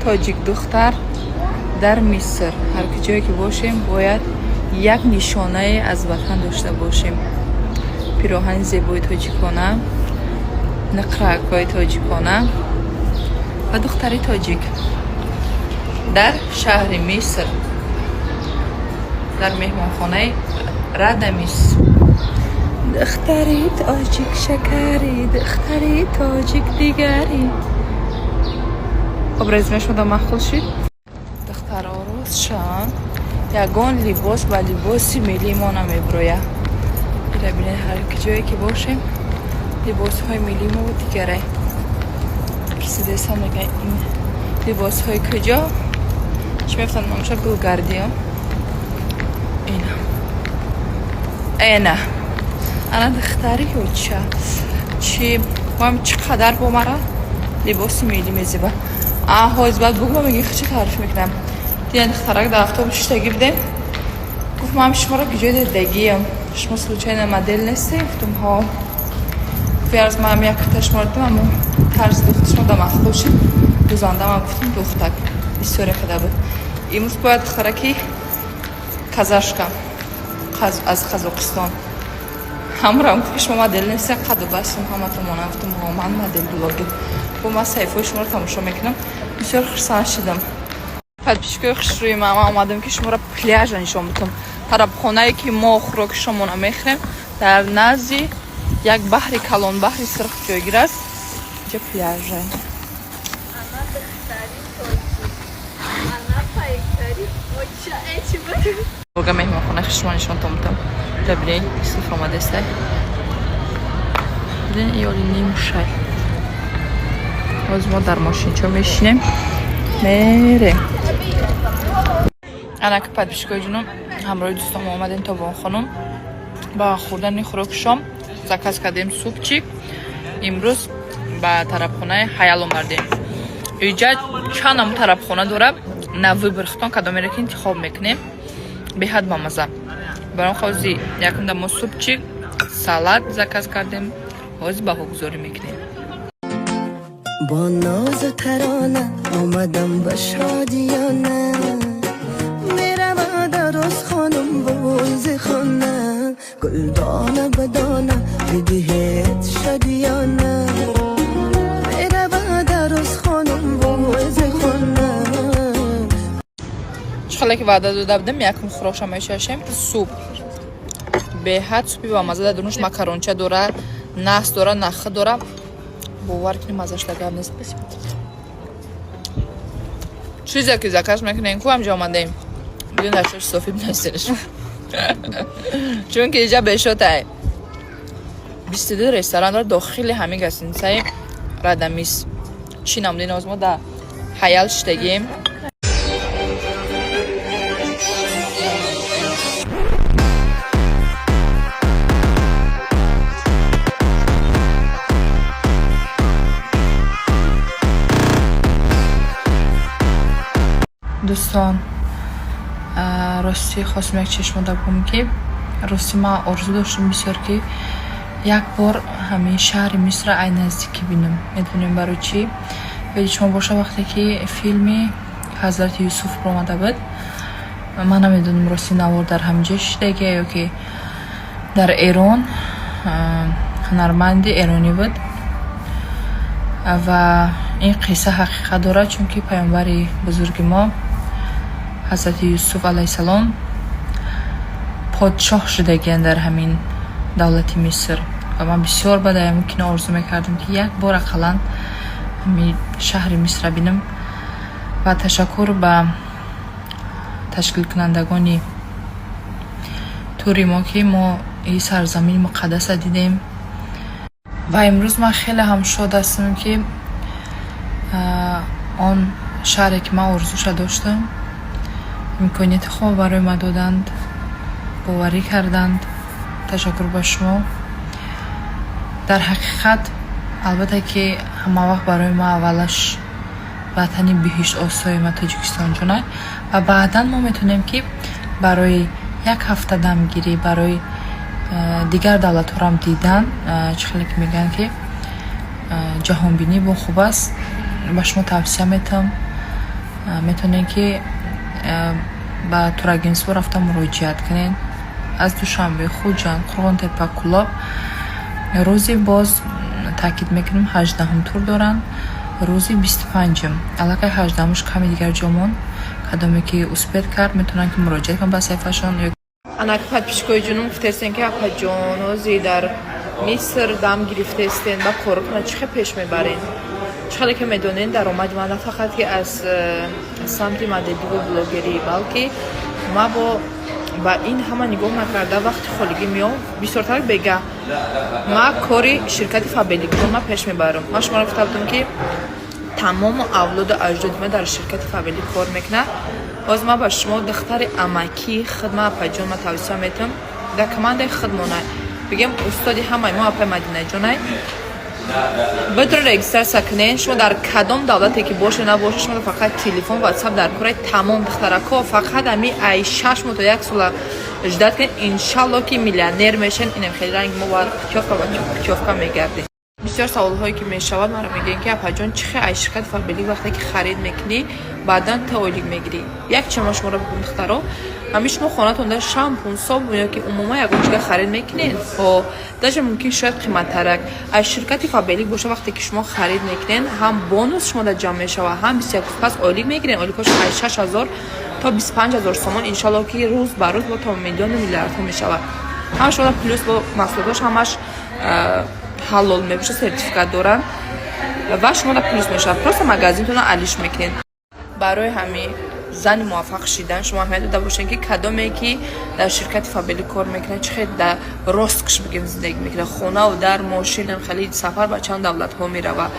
Тоҷик духтар дар Миср. Ҳар ки ҷое ки бошем, бояд як нишонае аз ватан дошта бошем. Пироҳани зебои тоҷикона, нақракҳои тоҷикона ва духтари тоҷик дар шаҳри Миср, дар меҳмонхонаи Радамис. Духтари тоҷик шакари, духтари тоҷик дигари. Хоб, резюме шуда маъқул шид. Духтаро, ростшан, ягон либос ба либоси миллии мо намебироя. Ира бинед, ҳар ки ҷое ки бошем, либосҳои миллии мо дигаре. Пурсидесам, мегӯян, ин либосҳои куҷо? Чӣ мефтанд номаша? Гулгардиё. Ина, эна, ана духтари ҳуча чи моам, чӣ қадар бо мара либоси миллӣ мезеба. А ҳоз баъд бугу, меги чӣ таъриф мекунам. Дина духтарак дар автобус шиштагӣ будем, гуфт: «Ман шуморо куҷо дидагиям? Шумо случайно модель нестем?» Гуфтум: «Ҳо». Гуфт: «Ярз, ман як ката шуморо дидам, аммо тарзи духти шумо да маъқул шид, дузанда». Ман гуфтум: «Духтак бисёре қада буд имрӯз, бояд духтараки казашка аз Қазоқистон ҳамрам». Гуфт ки шумо модель нестем, қаду бастум ҳаматон монанд. Гуфтум: «Ҳо, ман модель, блогер бо ман саҳифаҳои шуморо тамошо мекунам». Бисёр хурсанд шидам. Подписчикои хушрӯи ман, ман омадам, ки шуморо пляжа нишон бидам. Тарабхонае, ки мо хӯроки шомона мехӯрем, дар назди як баҳри калон, баҳри Сирх ҷойгир аст. Инҷа пляжа. Ана духтари тоҷик. Ана пайкари оча эчи буд. Га меҳмонхонаи шумо нишонтон будам. Бибинед, Юсуф омадестай. Бибинед, иёли нимшай. Ҳозир мо дар мошинчо мешинем, мерем. Анаки, подписчикои ҷунум, ҳамроҳи дӯстон омадем Тобон хонум ба хӯрдани хӯроки шом. Заказ кардем супчик. Имрӯз ба тарабхонаи Ҳаял омадем. Иҷа чанд намуд тарабхона дорад, на выбор, хитон кадомеро ки интихоб мекунем, беҳад бамаза. Баром ҳози якумда мо супчик, салат заказ кардем, ҳозир баҳогузорӣ мекунем. Бо нозу тарона омадам ба шодиёна. Мерава дароз хонум бози хона, гулдона ба дона бидиҳед шодиёна. Мерава дароз хонум бози хона. Чӣ хеле ки ваъда дода будем, якум хӯрокша мешашем. Суп, беҳад супи бамаза, дар дунуш макаронча дора, нас дора, нахи дора. Бовар кунӣ, мазаш да гап нест. Чизе ки заказ мекунем ку, ҳамҷа омадаем, бидун дасташ софи бинасенш, чунки иҷа бешотай 22 ресторан дора дохили ҳамин гостиницаи Радамис. Чӣ намудин? Оз мо да Ҳаял шидагием. Дӯстон, ростӣ хостем як чишмода бигӯм, ки ростӣ ман орзу доштам бисёр, ки як бор ҳамин шаҳри Мисрро ай наздикӣ бинам. Медонем барои чӣ? Ёди шумо боша, вақте ки филми Ҳазрати Юсуф баромада буд, ман намедонам, рости, навор дар ҳамин ҷо шидагия ё ки дар Эрон, ҳунарманди эронӣ буд ва ин қисса ҳақиқат дорад, чунки паёмбари бузурги мо Ҳазрати Юсуф алайҳиссалом подшоҳ шудагиянд дар ҳамин давлати Миср. Ва ман бисёр баъд ҳамин кино орзу мекардам, ки як бор ақаллан ҳамин шаҳри Мисрро бинам. Ва ташаккур ба ташкилкунандагони тури мо, ки мо ин сарзамини муқаддасро дидем. Ва имрӯз ман хеле ҳам шод ҳастам, ки он шаҳре, ки ман орзуша доштам, имконияти хуб барои ман доданд, боварӣ карданд. Ташаккур ба шумо. Дар ҳақиқат, албатта, ки ҳама вақт барои ман аввалаш ватани биҳиштосои ма Тоҷикистонҷона ва баъдан мо метавонем, ки барои як ҳафта дамгирӣ, барои дигар давлатҳоро дидан. Чӣ хеле ки мегӯянд, ки ҷаҳонбинӣ бо хуб аст, ба шумо тавсия метавам. Метавонед, ки ба турагентство рафта муроҷиат кунед аз Душанбе, Хуҷанд, Қурғонтеппа, Кӯлоб. Рӯзи, боз таъкид мекунем, 18-ум тур доранд, рӯзи 25-ум. Аллакай 18-умш ками дигар ҷо монд. Кадоме ки успеть кард, метавонанд, ки муроҷиат кунанд ба саҳифашон. Анаки подписчикои ҷунум гуфтестен, ки апаҷон, ҳозир дар Миср дам гирифтестен, ба коротона чӣ хел пеш мебарен? Чӣ хеле ки медонен, даромади ман на фақат ки аз самти моделиву блогерӣ, балки ма бо ба ин ҳама нигоҳ накарда, вақти холигӣ меом, бисёртар бега ма кори ширкати Фаберликро ма пеш мебарам. Ман шуморо гуфта будам, ки тамому авлоду аҷдоди ма дар ширкати Фаберлик кор мекунад. Боз ма ба шумо духтари амакии худ ма, апаҷон, ма тавсия метавам, дар командаи худмона бигем, устоди ҳамаи мо апаи Мадинаҷонай, бидуни регистрация кунед. Шумо дар кадом давлате ки боше набоше, шумо фақат телефон, Ватсап дар кораи. Тамом, духтарако, фақат ами ай 6 моҳ то як сола ждать кунед, иншалло, ки миллионер мешен. Инам хеле ранги мо бояд путёвка ба путёвка мегардем. Бисёр саволҳое ки мешавад, маро мегӯянд, ки апаҷон, чӣ хел ай ширкати Фаберлик вақте ки харид мекунӣ, баъдан та ойлик мегирӣ? Як чима шуморо бигӯм, духтаро: ҳамин шумо хонатонда шампун, собун ё ки умуман ягон чига харид мекунед, ҳо, даже мумкин шояд қиматтарак аз ширкати Фаберлик боша, вақте ки шумо харид мекунед, ҳам бонус шумода ҷамъ мешавад, ҳам 21 рӯз пас ойлик мегиред. Ойликҳош аз 6000 то 25 000 сомон, иншалло, ки рӯз ба рӯз бо то миллиону миллиардҳо мешавад. Ҳама шумо плюс бо маҳсулотош ҳамаш ҳалол мебошад, сертификат доранд ва шумо да плюс мешавад. Просто магазинтонро алиш мекунед. Барои ҳамин зани муваффақ шидан шумо аҳамият дода бошед, ки кадоме ки дар ширкати Фаберлик кор мекунад, чӣ хел дар роскошь бигем зиндагӣ мекунад: хонаву дар, мошин, хеле сафар ба чанд давлатҳо меравад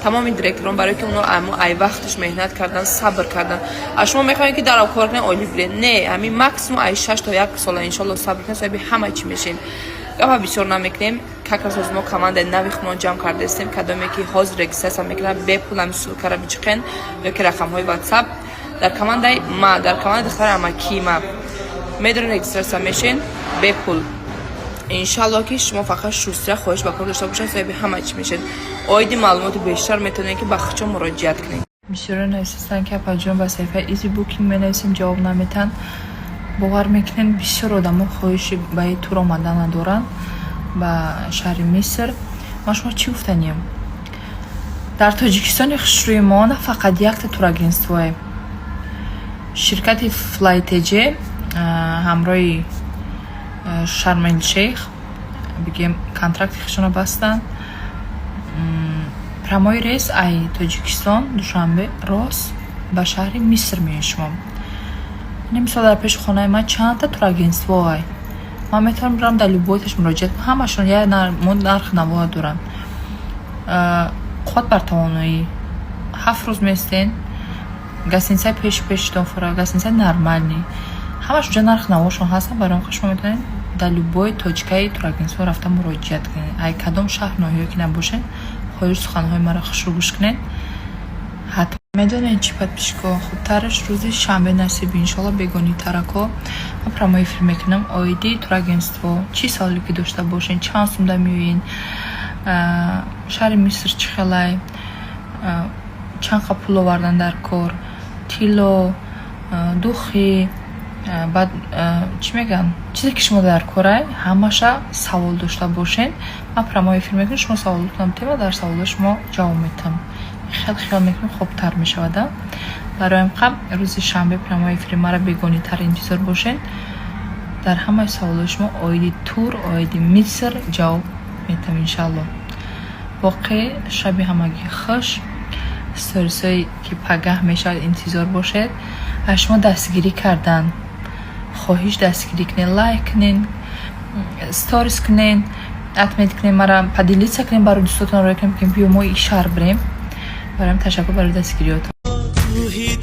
тамоми директорон, барое ки оно ай вақташ меҳнат кардан, сабр кардан. А шумо мехоҳед, ки дар кор кунед, ойлик биред? Не, ҳамин максимум ай 6 то як сола, иншолло, сабр кунед, соҳиби ҳама чӣ мешем. Гапа бисёр намекунем. Как раз ҳозир мо командаи нави худмон ҷамъ кардаистем. Кадоме ки ҳозир регистрация мекунад, бепул ҳами ссылкара биҷиқен ё ки рақамҳои Ватсап, дар командаи ма, дар командаи духтари амакии ма медонед, регистрация мешен бепул. Иншалло, ки шумо фақат шустра хоҳиш ба кор дошта бошед, соҳиби ҳама чӣ мешед. Оиди маълумоти бештар метавонед, ки ба худшон муроҷиат кунед. Бисёре нависистанд, ки апаҷон, ба саҳифаи Easy Booking менависем, ҷавоб наметаҳанд. Бовар мекунед, бисёр одамо хоҳиши ба ин тур омадан надоранд ба шаҳри Миср. Ман шумо чӣ гуфтаниям? Дар Тоҷикистони хушрӯи мо на фақат якта турагентствое. Ширкати Флайтеҷ ҳамроҳи Шармелшейх бигем контракти худшонро бастанд. Прямой рейс ай Тоҷикистон, Душанбе, рост ба шаҳри Миср меоед шумо. Ин мисол, дар пеши хонаи ман чандта турагентство ай, ман метавонам бирам, дар любойташ муроҷиат кунам. Ҳамашон як нарх навоа доранд. Қувват бар тавоноӣ. 7 рӯз местен, гостиницаи пеши пешитон фора, гостиницаи нормальный, ҳамаш уҷа нарх навошон ҳастанд. Барои он шумо метавонед дар любой точкаи турагентство рафта муроҷиат кунед, ай кадом шаҳр, ноҳиё ки набошед. Хоҳиш, суханҳои маро хушрӯ гӯш кунед ҳатман. Медонед чӣ, подписчико, хубтараш рӯзи шанбе насиб, иншолло, бегонитарако ман прямой эфир мекунам оиди турагентство. Чӣ саволе ки дошта бошед, чанд сумда меоед, шаҳри Миср чӣ хелай, чанд қа пул овардан дар кор, тилло, духи, баъд чӣ мегӯянд, чизе ки шумо дар корай, ҳамаша савол дошта бошед, ман прямой эфир мекунам, шумо саволотонам тема, дар саволои шумо ҷавоб медиҳам. Хел хиёл мекунам, хубтар мешавад. Барои ҳам рӯзи шанбе прямой эфири мара бегонитар интизор бошед. Дар ҳамаи саволои шумо оиди тур, оиди Миср ҷавоб медиҳам, иншалло. Боқӣ шаби ҳамагӣ хуш. Сторисое ки пагаҳ мешавад, интизор бошед. Аз шумо дастгирӣ кардан хоҳиш, дастгирӣ кунед, лайк кунед, сторис кунед, отметить кунед мара, поделиться кунед, барои дӯстотон рой кунед, ки биё, мо и шаҳр бирем. Бароям ташаккур барои дастгириётон. Кӯҳи.